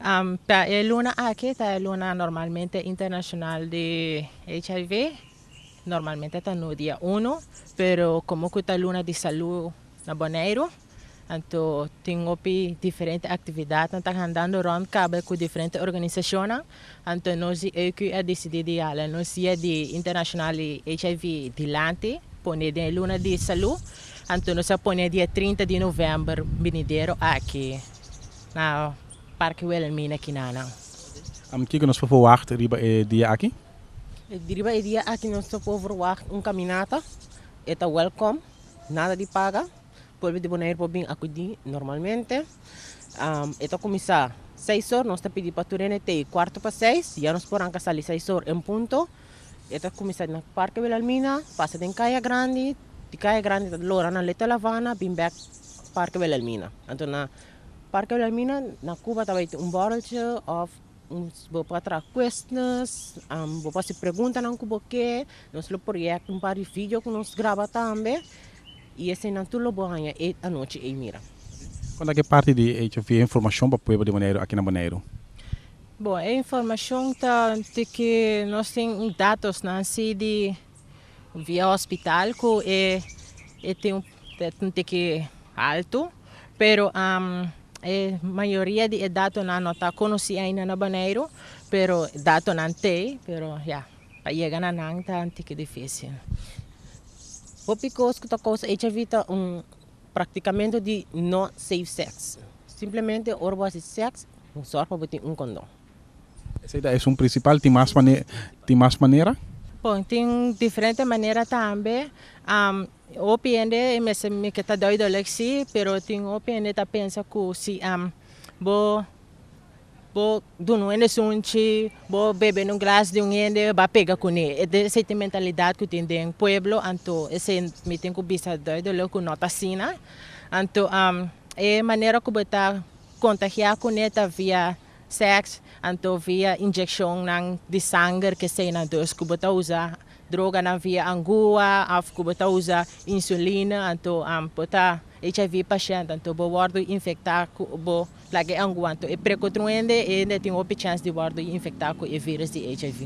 Pa e luna aki ta e luna normalmente internashonal di HIV. Normalmente ta no dia 1, pero komo ku ta luna di salú na Boneiru, anto tin hopi diferente aktividatnan ta andando rònt kaba ku diferente organisashonnan. Anto nos di EQ a disidí di hala nos dia di internashonal di HIV dilanti, pone den e luna di salú. Anto nos a pone dia 30 di novèmber binidero aki na Parke Wilhelmina Kinana. Kiko nos por verwacht riba e dia aki? Riba e dia aki nos por verwacht un kaminata. E ta welcome, nada di paga. Pueblo di Boneiru por bin akudí normalmente. E ta kuminsá 6 or, nos ta pidi pa tur hende te 5:45, ya nos por ranka sali 6 or en punto. E ta kuminsá na Parke Wilhelmina, pasa den Kaya Grandi, di Kaya Grandi ta lora na Little Havana, bin bèk Parke Wilhelmina. Anto na Parke Wilhelmina na Cuba ta bai tin un borreltje òf bo por traha questions, bo por hasi preguntanan ku bo ke, nos lo proyekta un par di video ku nos graba tambe i eseinan tur lo bo haña e anochi ei mira. Kon ta ke parti di HIV informashon pa pueblo di Boneiru aki na Boneiru? Bon, e informashon ta di ku nos tin datosnan si di via hospital ku e tin un tiki altu, pero e mayoria di e datonan no ta konosí ainda na Boneiru, pero datonan t'ei, pero ya, pa yega na nan ta un tiki difísil. Hopi kos ku ta kousa HIV ta un praktikamentu di no safe sex. Simplemente ora bo hasi sex, sòrg pa bo tin un kondon. Esei ta esun prinsipal, tin mas manera? Bon, tin diferente manera tambe. Hopi hende mester mi ke ta duidelijk sí, pero tin hopi hende ta pensa ku si bo duna un hende sunchi, bo bebe un glas di un hende, bo a pega kuné. Esei ta e mentalidat ku tin den pueblo, anto esei mi tin ku bisa duidelijk ku no ta asina. Anto e manera ku bo ta kontagiá kuné ta via seks, anto via inyekshonnan di sanger ke eseinan, dus ku bo ta usa droganan via angua òf ku bo ta usa insulina, anto bo ta HIV pashènt, anto bo wòrdu infektá ku bo laga e angua, anto e prek otro hende, e hende tin hopi chèns di wòrdu infektá ku e virus di HIV.